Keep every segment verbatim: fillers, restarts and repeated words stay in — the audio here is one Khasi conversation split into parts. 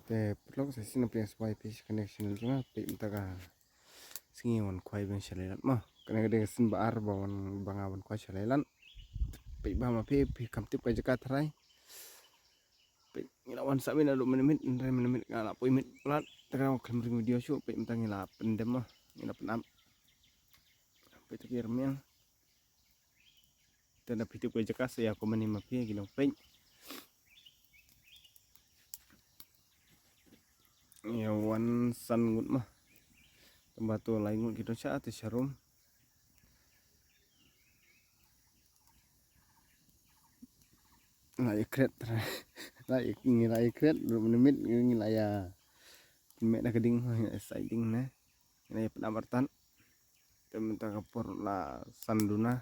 Te paralok, sa shisien pdiang sngewbha ïa phi sha kane ka channel jong nga. Peit mynta ka sngi wan khwai biang sha Lailan mo. Kane ka dei ka sien ba ar ba wan, ba nga wan khwai sha Lailan. Peit bha ma phi, phi kham tip ka jaka tharai. Peit, ngi la wan sah miet naduh mynmiet, hynrei mynmiet nga la poi miet palat. Te kane ka khlem ring video shuh, peit mynta ngi la pyndem mo, ngi la pynap. Peit, te ki rmiang. Te da phi tip ka jaka sa ïa comment ma phi ki nongpeit. Ïa wan san ngut ma. Tangba to lai ngut ki don sha te sharum. La ïa kret. La ïa, ngi la ïa kret, ruh mynmiet ngi la ïa. Mynmiet da ka ding, ngi la ïa sai ding ne. Ngi la ïa pynap artat. Te mynta ka por la san duna.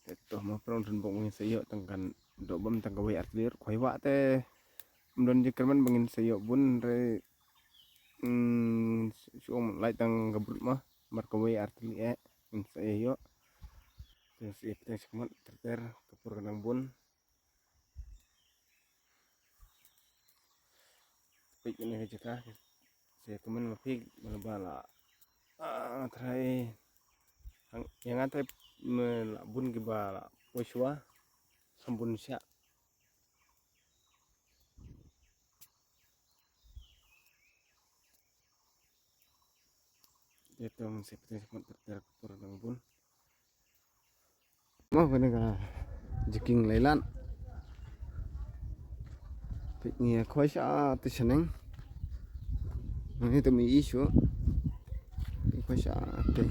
Te to ma prong dun bok ngin sa ïoh tang kan doh bam tang kawei artylli khwai wah te. Ym don jingkyrmen ba ngin sa ïoh bun re. Hmm, shu ong lai tang ka brut ma. Mar kawei artylli eh. Ngin sa ïoh. Te sa ïa pynshai shikmat ter ter ka por ka dang bun. Peit kane ka jaka, sa comment ma phi, ma la ba la. Ah, trai. Hang, ïa nga trai, me la bun kiba la poi shuwa, sam bun sha. Ïa to ngin sa pynshai shikmat ter ter ka por ka dang bun. Mo kane ka jiking Lailan. Peit ngi khwai sha te shaneng. Ngi te mi issue. Khwai sha te.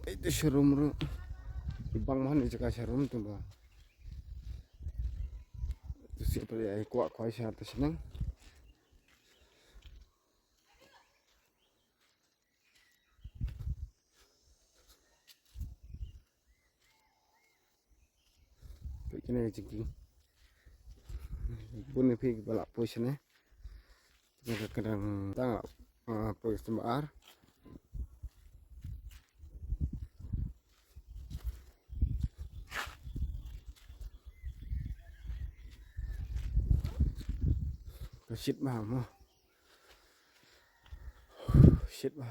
Peit te sharum ru. Ibang man jaka sharum tu ba. Tu siap ai kwah khwai sha te shaneng. Peit kane ka jingkieng. Bun ïa phi ba la poi shane. Kane ka kdang tang la, ah, poi sha ba ar. Ka shit bha mo. Shit bha.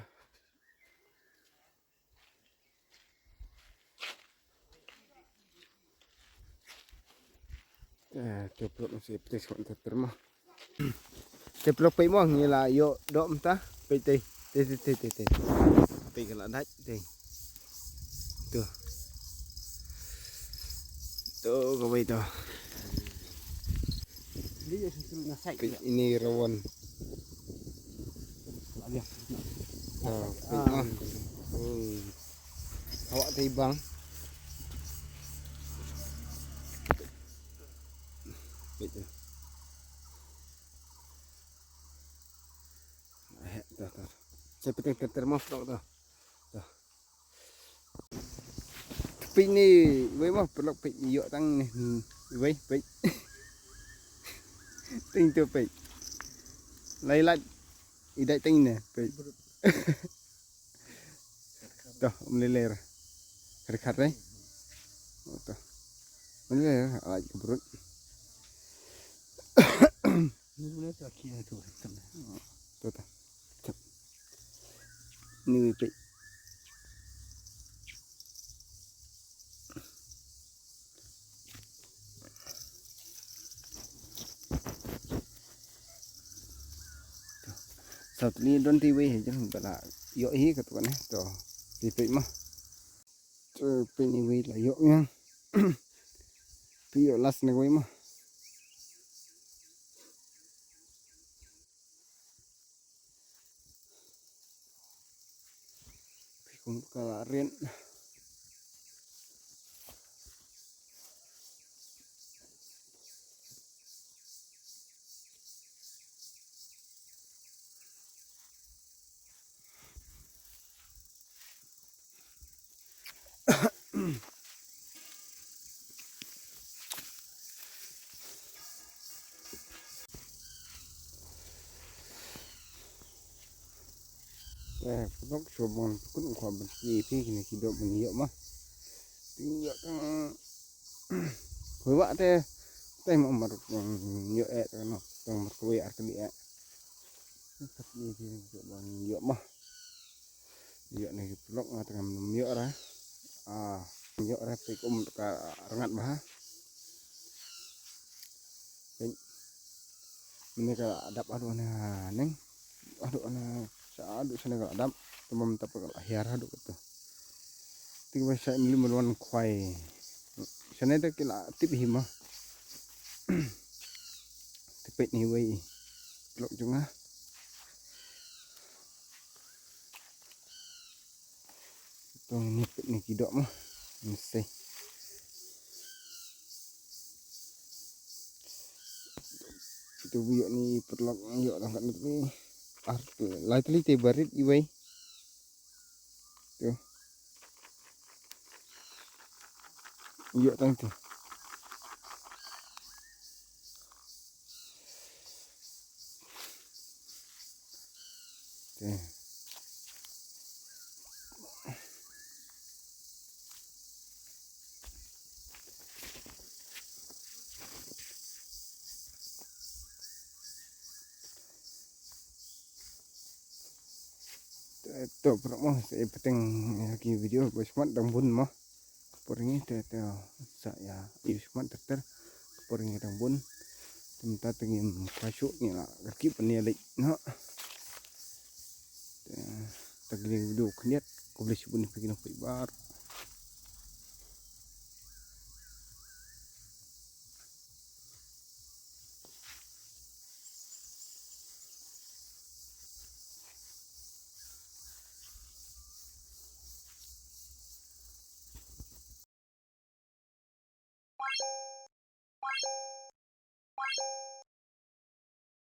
Eh, te paralok ngi sa pynshai shikmat ter ter mo. Te paralok peit mo ngi la ïoh doh mynta. Peit te. Te te te te te. Peit ka la dait te. To. To kawei to. Peit ine rawan. Ah, peit mo. Oi. Hawa te ibang. Peit. Eh, to to. Sa pynshai ter ter mo paralok to. To. Peit ne, wei mo paralok peit ïoh tang ne. Wei peit. Teng to peit. Lai lait. I dait teng ne peit. To, um lei lei. Khat khat re. To. Um lei lei, ai ka brut. To, to. Ni wi peit. Sa tli don ti wei he jeng ba la ïoh hi ka tu ne. To, ti peit ma. To, peit ni wei la ïoh ïa. Peit ïoh last ne wei ma. Phi kum ka la rian. Eh, paralok Cho bang pun ko ban ki phi kini ki dok ban yok ma. Ting yok tang. Koi wa te. Te ma mar ïoh eh tang no. Tang mar koi ar kali eh. Tap ni phi yok bang yok ma. Yok ni ki paralok nga tang ngam yok ra. Ah, yok ra phi kum ka rangat ba. Phi. Mene ka dap adu na neng. Adu na sa adu sana ka dap. Tamam tap ka hiar adu ka tu. Tiga sa mili melwan kwai. Sana dah kila tip hima. Tipet ni wei. Lok junga. Tong ni pet ni ki dok ma. Mesti. Itu buyuk ni paralok yok tang kat ni. Ar lai tali te barit iwei. Tu. Yok tang tu. Te. To, pyrkhat mo sa ïa pateng ïa ki video ba smat dang bun mo. Ka por ngi te te sa ïa ïa smat ter ter. Ka por ngi dang bun. Te mynta te ngim khwa shuh ngi la kyrkieh ban ïa leit noh. Te te ki video khyndiat, khublei shibun ïa phi ki nongpeit baroh.